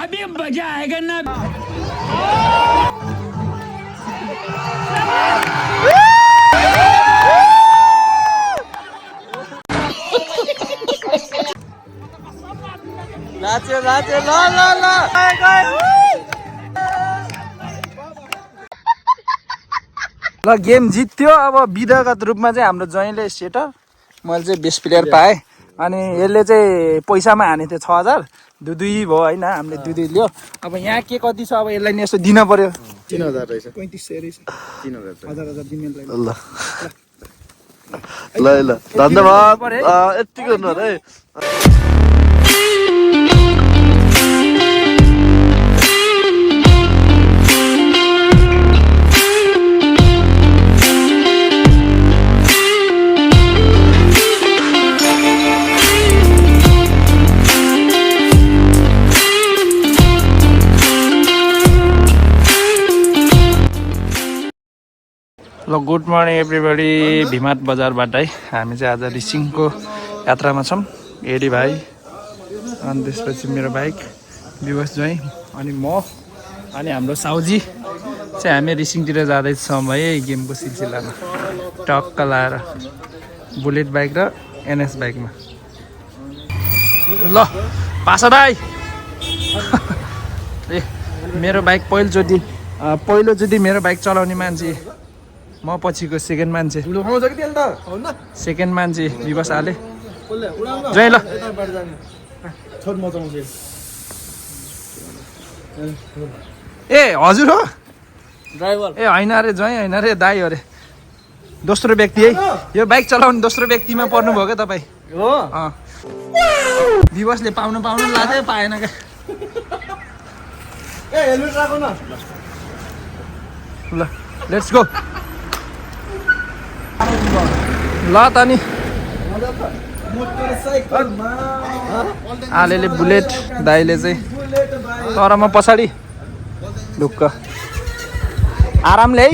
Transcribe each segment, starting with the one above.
अभी मजा आएगा ना। नाच्यो नाच्यो ल ल ल ल गेम जित्यो। अब विधागत रूपमा चाहिँ हाम्रो जयले सेटर, मैले चाहिँ बेस्ट प्लेयर पाएँ। अनि यसले चाहिँ पैसामा हानेको थियो 6000, दुई भयो होइन, हामीले दुई लियो। अब यहाँ के कति छ अब यसलाई नि यसो दिन पर्यो। 3000 रहेछ, 3500 रहेछ, 3000 हजार दिनेलाई। ल ल धन्यवाद। यति गर्नु है। ल गुड मर्निङ एभ्रिबडी। भिमात बजारबाटै हामी चाहिँ आज रिसिङको यात्रामा छौँ। एडी भाइ, अनि त्यसपछि मेरो बाइक विवश ज्वाइँ, अनि म, अनि हाम्रो साउजी चाहिँ हामी रिसिङतिर जाँदैछौँ है गेमको सिलसिलामा। टक्क लाएर बुलेट बाइक र एनएस बाइकमा। ल पासा दाइ ए मेरो बाइक पहिलोचोटि मेरो बाइक चलाउने मान्छे म, पछिको सेकेन्ड मान्छे। सेकेन्ड मान्छे विवश आले जय। ल ए हजुर हो ड्राइभर? ए होइन अरे ज्वाइँ होइन अरे दाइ अरे, दोस्रो व्यक्ति है। यो बाइक चलाउने दोस्रो व्यक्तिमा पर्नुभयो क्या तपाईँ? हो। विवशले पाउनु लाग्यो, पाएन क्या। ल लेट्स गो। ल त नि आलेले बुलेट, दाइले चाहिँ, तर म पछाडि ढुक्क आरामले है।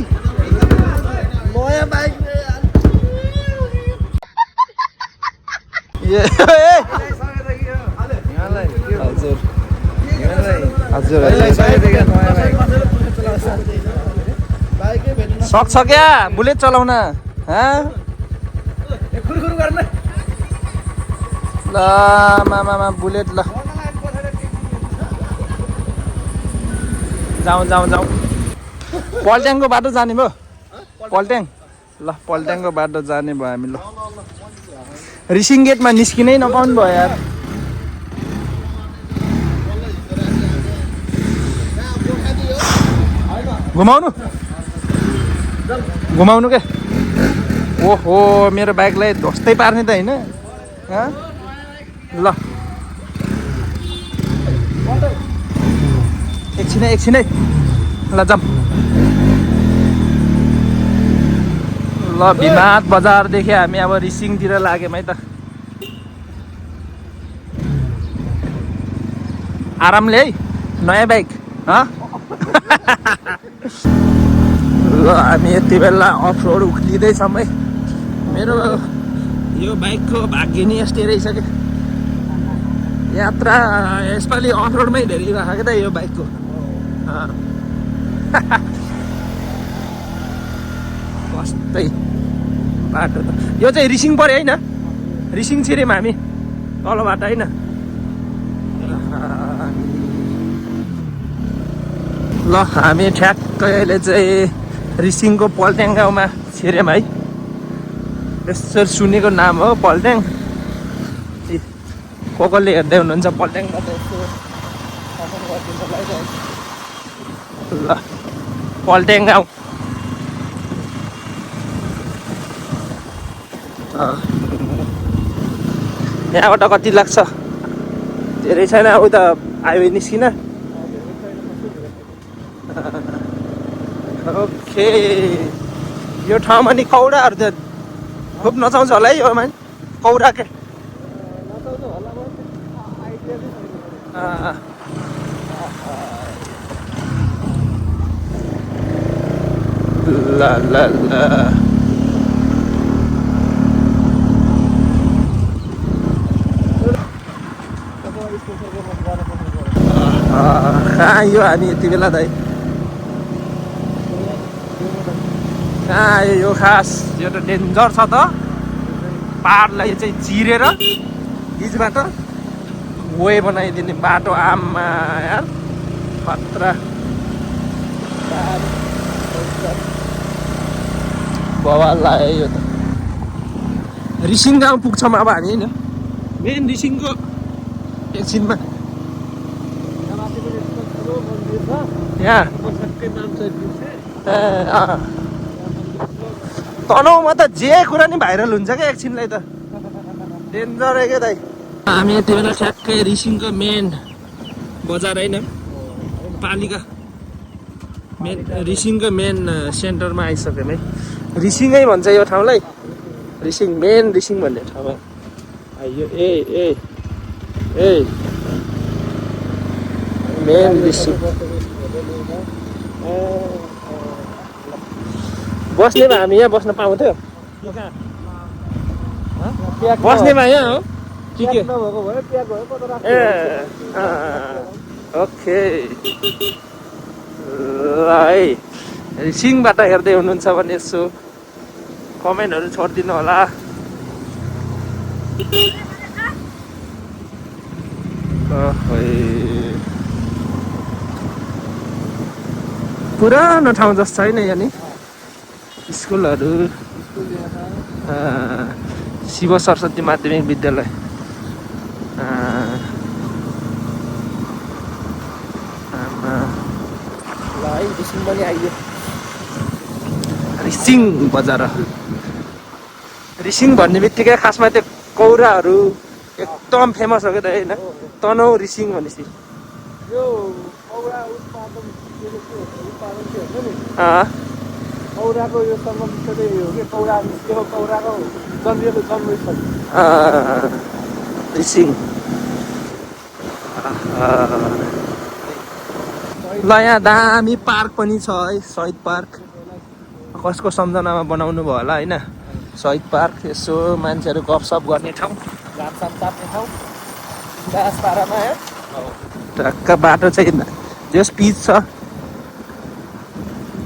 हजुर सक्छ क्या बुलेट चलाउन? ल मामा बुलेट। ल जाउँ पल्ट्याङको बाटो जाने भयो। पल्ट्याङ, ल पल्ट्याङको बाटो जाने भयो हामी। ल रिसिङ गेटमा निस्किनै नपाउनु भयो यार। घुमाउनु के? ओहो मेरो बाइकलाई ध्वस्तै पार्ने त होइन। ल एकछिनै ल जाऊँ। ल भिमात बजारदेखि हामी अब रिसिङतिर लाग्यौँ है त। आरामले है, नयाँ बाइक। ल हामी यति बेला अफ रोड उक्लिँदैछौँ है। मेरो यो बाइकको भाग्य नि यस्तै रहेछ क्या। यात्रा यसपालि अफ रोडमै धेरै भएको क्या त यो बाइकको। कस्तै बाटो त यो चाहिँ रिसिङ पऱ्यो होइन? रिसिङ छिर्यौँ हामी तलबाट होइन। ल हामी ठ्याक्कै अहिले चाहिँ रिसिङको पल्ट्याङ गाउँमा छिर्यौँ है। यसो सुनेको नाम हो पल्ट्याङ। कसले हेर्दै हुनुहुन्छ पल्ट्याङमा त यसो ल पल्ट्याङ गाउँ। यहाँबाट कति लाग्छ? धेरै छैन, उता हाइवे निस्किन। ओके यो ठाउँमा नि कौडाहरू त खुब नचाउँछ होला है यो मा कौडा के? ल ल ल आइयो हामी यति बेला दाइ कहाँ आयो यो खास यो त डेन्जर छ त पाहाडलाई चाहिँ चिरेर बिचबाट वे बनाइदिने बाटो आमा यार खतरा बवाल लाग्यो यो त रिसिङ गाउँ पुग्छौँ अब हामी होइन मेन रिसिङको एकछिनमा यहाँ तनहुमा त जे कुरा नि भाइरल हुन्छ क्या एकछिनलाई त डेन्जर क्या दाइ हामी यति बेला ठ्याक्कै रिसिङको मेन बजार होइन पालिका मेन रिसिङको मेन सेन्टरमा आइसक्यौँ है रिसिङै भन्छ यो ठाउँलाई रिसिङ मेन रिसिङ भन्ने ठाउँमा आइयो ए मेन रिसिङ बस्ने भए हामी यहाँ बस्न पाउँथ्यो बस्ने भए यहाँ हो के ए ओके ल है रिसिङबाट हेर्दै हुनुहुन्छ भने यसो कमेन्टहरू छोडिदिनु होला पुरानो ठाउँ जस्तो छैन यहाँ नि स्कुलहरू शिव सरस्वती माध्यमिक विद्यालय ल है रिसिङ पनि आइयो रिसिङ बजार रिसिङ भन्ने बित्तिकै खासमा त्यो कौराहरू एकदम फेमस हो क्या त होइन तनहु रिसिङ भनेपछि यो कौरा उत्पादन कौराको यो सम्बन्ध हो कि कौरा निस्क्यो कौराको जन्मिएको जन्मेछ रिसिङ ल यहाँ दामी पार्क पनि छ है शहीद पार्क कसको सम्झनामा बनाउनु भयो होला होइन शहीद पार्क यसो मान्छेहरू गफसफ गर्ने ठाउँ घामसाम ताप्ने ठाउँ दासपाडामा टक्क बाटो चाहिँ जस पिच छ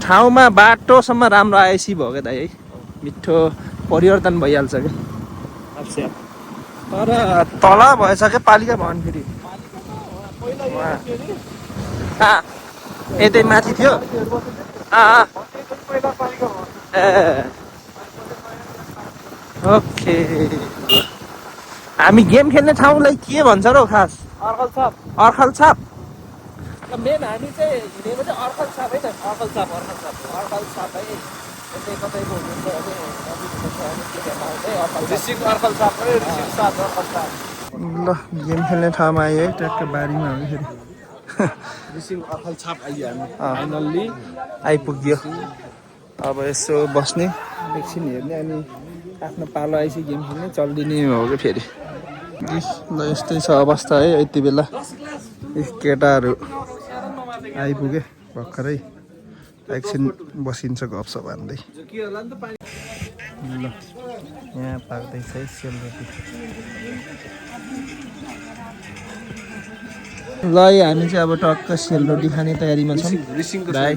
ठाउँमा बाटोसम्म राम्रो आएपछि भयो क्या दाइ है मिठो परिवर्तन भइहाल्छ क्या तर तल भएछ क्या पालिका भवन फेरि यतै माथि थियो ए ओके हामी गेम खेल्ने ठाउँलाई के भन्छ र खास अर्खल छाप मेन हामी चाहिँ हिँडेको चाहिँ अर्खल छाप है त अर्खल छाप है यतै कतैको ल गेम खेल्ने ठाउँमा आयो है ट्याक्क बारीमा हो फेरि अर्खल छाप आइयो हामी फाइनल्ली आइपुग्यो अब यसो बस्ने एकछिन हेर्ने अनि आफ्नो पालो आइसक्यो गेम खेल्ने चलिदिने हो कि फेरि ल यस्तै छ अवस्था है यति बेला केटाहरू आइपुगे भर्खरै एकछिन बसिन्छ गफसफ हान्दै ल यहाँ पाक्दैछ है सेलरोटी ल हामी चाहिँ अब टक्क सेलरोटी खाने तयारीमा छौँ भाइ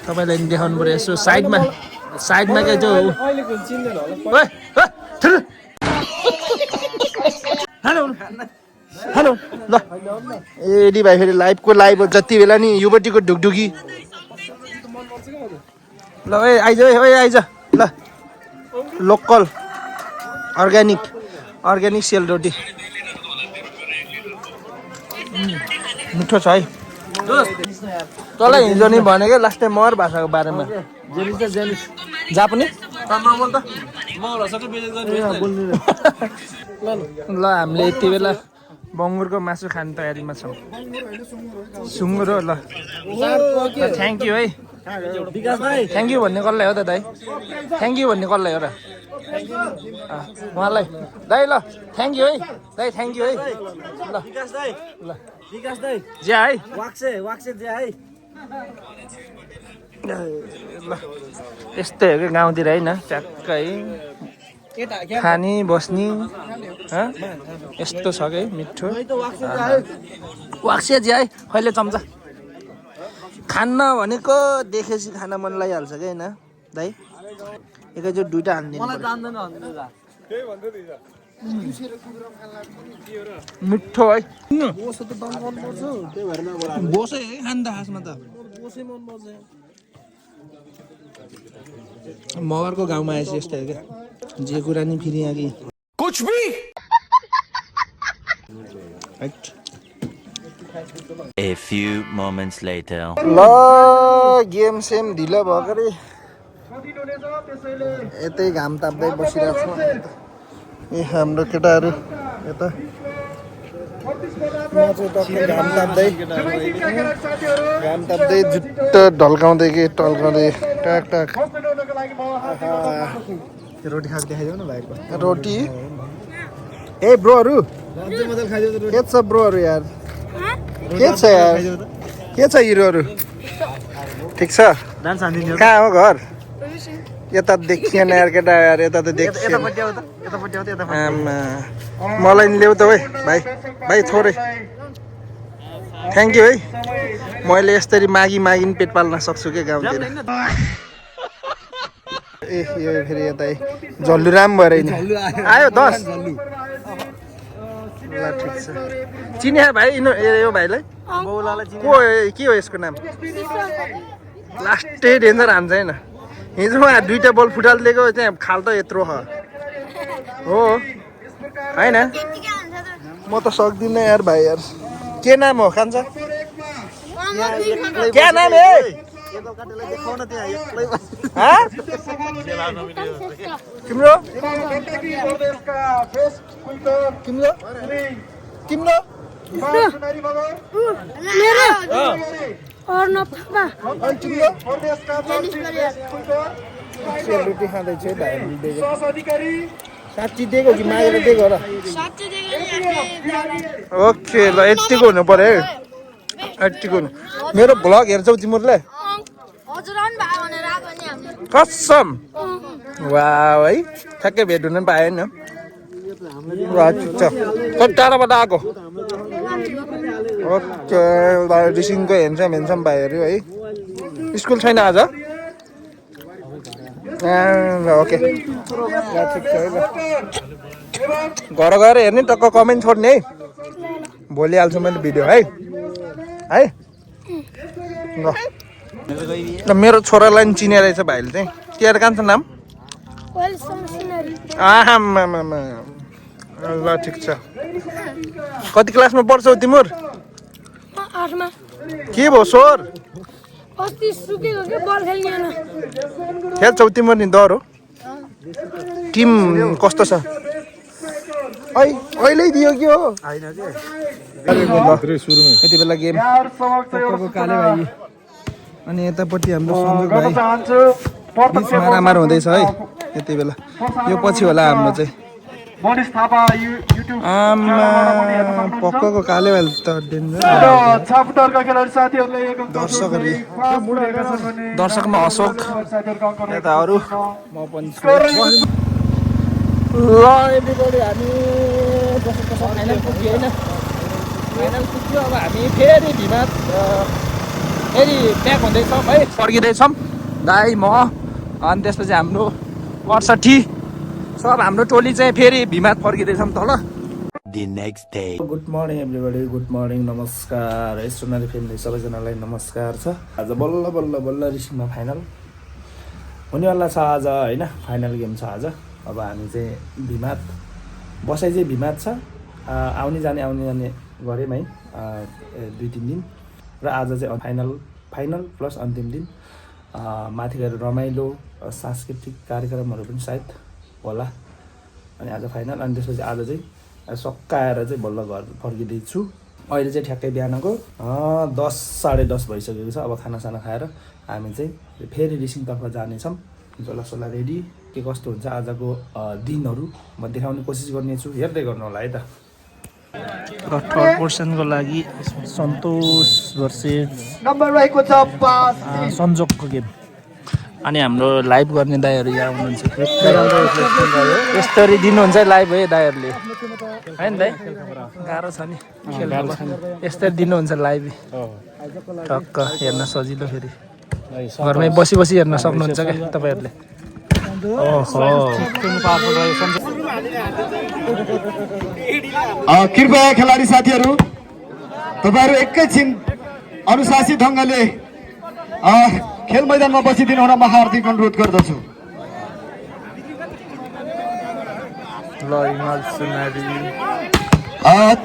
तपाईँलाई नि देखाउनु पऱ्यो यसो साइडमा क्या जो हेलो ल एडी भाइ फेरि लाइभ जति बेला नि युवतीको ढुकढुकी ल आइज ल लोकल अर्ग्यानिक सेलरोटी मिठो छ है तँलाई हिजो नि भनेको लास्ट टाइम मगर भाषाको बारेमा जापानिज ल हामीले यति बेला बङ्गुरको मासु खाने तयारीमा छौँ सुँगुर ल थ्याङ्क यू है थ्याङ्क यू भन्ने कसलाई हो त दाइ थ्याङ्क यू भन्ने कसलाई हो र उहाँलाई दाइ ल थ्याङ्क यू है दाइ थ्याङ्क यू है ल ज्या है ल यस्तै हो क्या गाउँतिर होइन ट्याक्कै खाने बस्ने यस्तो छ कि मिठो वाक्से ज्या है खैले चम्चा खान्न भनेको देखेपछि खान मन लागिहाल्छ क्या होइन दाइ एकैचोटि दुइटा हान्दिनु मिठो है बोसै है खान्छ खासमा त मगरको गाउँमा आएपछि यस्तै हो क्या जे कुरा नि फेरि यहाँ कि कुछ भी A few moments later. ल गेम सेम ढिलो भएको रे यतै घाम ताप्दै बसिरहेको छ ए हाम्रो केटाहरू यता म चाहिँ टक्कै घाम ताप्दै जुट्ट ढल्काउँदै कि टल्काउँदै टाक टाक रोटी खाएको देखाइदेऊ न भाइको रोटी ए ब्रोहरू के छ ब्रोहरू यार के छ यार के छ हिरोहरू ठिक छ कहाँ हो घर यता देखिएन यार केटा यार यता त देखिएन मलाई नि ल्याउ त है भाइ भाइ थोरै थ्याङ्क यू है मैले यसरी मागी पेट पाल्न सक्छु क्या गाउँतिर ए यो फेरि यता झल्लुराम भएर नि आयो 10 ल ठिक छ चिने भाइ यो भाइलाई को के हो यसको नाम लास्टै डेन्जर हान्छ होइन हिजो उहाँ 2टा बल फुटाल दिएको त्यहाँ खाल त यत्रो हो होइन म त सक्दिनँ यार भाइ यार के नाम हो खान्छ क्या नाम है तिम्रो तिम्रो सेलरोटी खाँदैछ साँच्ची दिएको कि मागेर दिएको र ओके ल यतिको हुनु पर्यो है यतिको हुनु मेरो भ्लग हेर्छौ तिमीहरूले कसम वाह है ठ्याक्कै भेट हुन पाएन टाढाबाट आएको ओके रिसिङको हेन्सम भाइहरू है स्कुल छैन आज ओके ठिक छ है घर गएर हेर्ने टक्क कमेन्ट छोड्ने है भोलि हाल्छु मैले भिडियो है ल मेरो छोरालाई नि चिने रहेछ भाइले चाहिँ के अरे कान्छ नाम ल ठिक छ कति क्लासमा पढ्छौ तिम्रो के भयो स्वर खेल्छौ तिम्रो नि डर हो टिम कस्तो छ अहिले दियो कि हो यति बेला गेम काले भाइ अनि यतापट्टि हाम्रो सञ्जोग भाइ बिच मारामार हुँदैछ है यति बेला यो पछि होला हाम्रो चाहिँ पक्कको काले भाइ त डेन्जर दर्शकमा अशोक यता अरू म पनि ल एभ्रीबडी हामी फाइनल पुग्यो होइन फाइनल पुग्यो अब हामी फेरि भिमात फेरि प्याक हुँदैछौँ है फर्किँदैछौँ दाइ म अनि त्यसपछि हाम्रो 68 सब हाम्रो टोली चाहिँ फेरि भिमात फर्किँदैछौँ तल The next day. Good morning everybody good morning नमस्कार है सोनाली फ्यामिली सबैजनालाई नमस्कार छ आज बल्ल रिसिङमा फाइनल हुनेवाला छ आज होइन फाइनल गेम छ आज अब हामी चाहिँ भिमात बसाइ चाहिँ भिमात छ आउने जाने गऱ्यौँ है 2-3 दिन र आज चाहिँ फाइनल प्लस अन्तिम दिन माथि गएर रमाइलो सांस्कृतिक कार्यक्रमहरू पनि सायद होला अनि आज फाइनल अनि त्यसपछि आज चाहिँ सक्काएर चाहिँ बल्ल घर फर्किँदैछु अहिले चाहिँ ठ्याक्कै बिहानको 10-10:30 भइसकेको छ अब खानासाना खाएर हामी चाहिँ फेरि रिसिङतर्फ जानेछौँ जसला रेडी के कस्तो हुन्छ आजको दिनहरू म देखाउने कोसिस गर्नेछु हेर्दै गर्नु होला है त र थर्ड पोर्सनको लागि सन्तोष भर्सेस नम्बर रहेको छ 5 सञ्जोगको गेम अनि हाम्रो लाइभ गर्ने दाइहरू यहाँ हुनुहुन्छ यस्तरी दिनुहुन्छ लाइभ है दाइहरूले होइन दाइ गाह्रो छ नि यस्तरी दिनुहुन्छ लाइभ टक्क हेर्न सजिलो फेरि घरमै बसी बसी हेर्न सक्नुहुन्छ क्या तपाईँहरूले कृपया खेलाडी साथीहरू तपाईहरू एकैछिन अनुशासित ढङ्गले खेल मैदानमा बसिदिनु हुन म हार्दिक अनुरोध गर्दछु।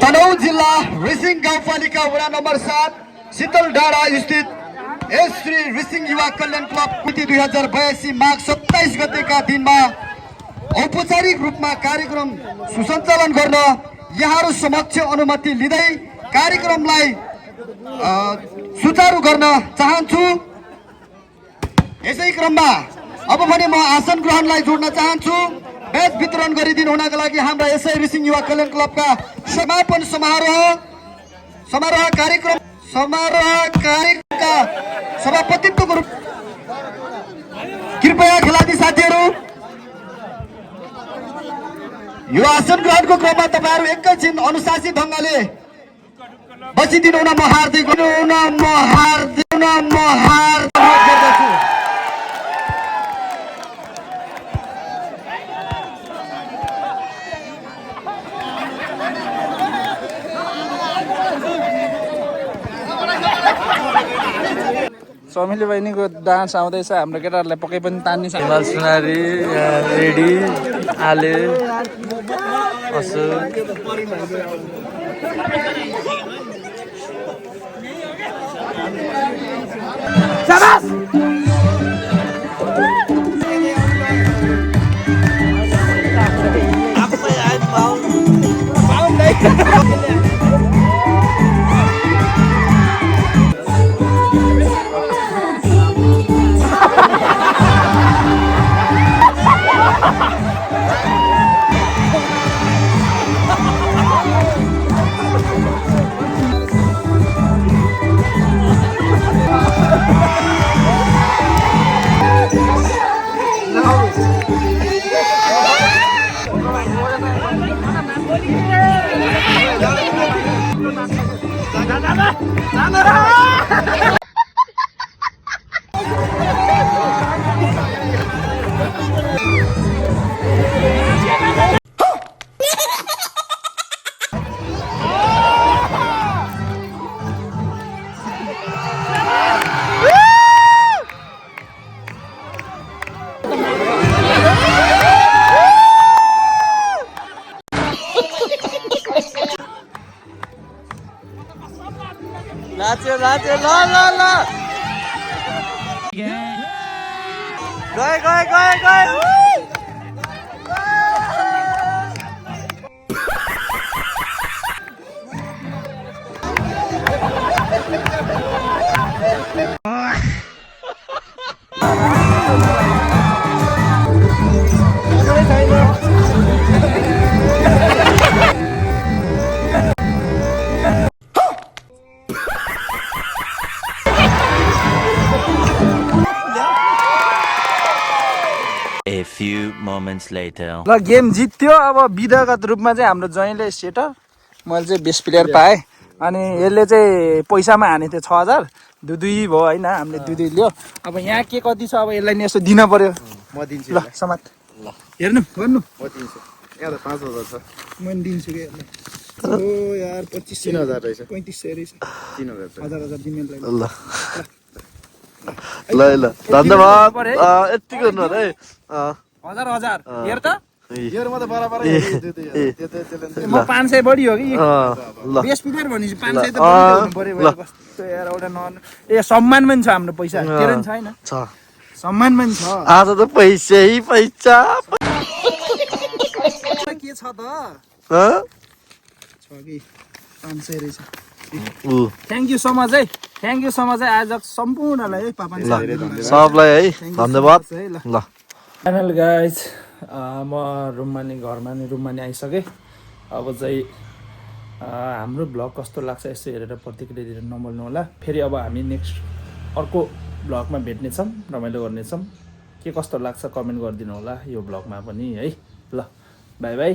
तनहुँ जिल्ला रिसिङ गाउँपालिका वडा नम्बर 7 शीतल डाँडा स्थित श्री रिसिङ युवा कल्याण क्लब मिति 2082 माघ 27 गतेका दिनमा औपचारिक रूपमा कार्यक्रम सुसञ्चालन गर्न यहाँहरू समक्ष अनुमति लिँदै कार्यक्रमलाई सुचारू गर्न चाहन्छु। यसै क्रममा अब भने म आसन ग्रहणलाई जोड्न चाहन्छु। ब्याज वितरण गरिदिनु हुनका लागि हाम्रा यसै रिसिङ युवा कल्याण क्लबका समापन समारोह कार्यक्रमका सभापतित्वको रूप कृपया खेलाडी साथीहरू यो आसन ग्रहणको क्रममा तपाईहरू एकैछिन अनुशासित ढङ्गले बसिदिनु हुन म हार्दिक गर्दछु। समिली बहिनीको डान्स आउँदैछ हाम्रो केटाहरूलाई पक्कै पनि तान्ने सुनारी रेडी आले नाच्यो नाच्यो ल ल ल गए A few moments later. ल गेम जित्यो। अब विधागत रूपमा चाहिँ हाम्रो जयले सेटर मैले चाहिँ बेस्ट प्लेयर पाएँ अनि यसले चाहिँ पैसामा हानेको थियो 6000 दुई भयो होइन हामीले दुई लियो। अब यहाँ के कति छ अब यसलाई नि यसो दिन पर्यो म दिन्छु ल समात ल हेर्नु गर्नु म दिन्छु यहाँ त 5000 छ मैले दिन्छु कि यसलाई ओ यार 3000 रहेछ 3500 रहेछ 3000 हजार दिमेललाई ल ल ल धन्यवाद यति गर्नु है हजार हेर त हेर म त बराबर म 500 बढी हो कि ल बेस्ट प्लेयर भनेपछि 500 त बढी हुनु पर्यो कस्तो यार एउटा ए सम्मान पनि छ हाम्रो पैसा के रन छैन छ सम्मान पनि छ आज त पैसा के छ त छ कि 500 रहेछ थ्याङ्क यू सो मच है आज सम्पूर्णलाई है पापा सबलाई है धन्यवाद ल फाइनल गाइज म रुममा नि आइसकेँ। अब चाहिँ हाम्रो भ्लग कस्तो लाग्छ यसो हेरेर प्रतिक्रिया दिएर नभुल्नु होला। फेरि अब हामी नेक्स्ट अर्को भ्लगमा भेट्नेछौँ, रमाइलो गर्नेछौँ। के कस्तो लाग्छ कमेन्ट गरिदिनु होला यो भ्लगमा पनि है। ल बाई बाई।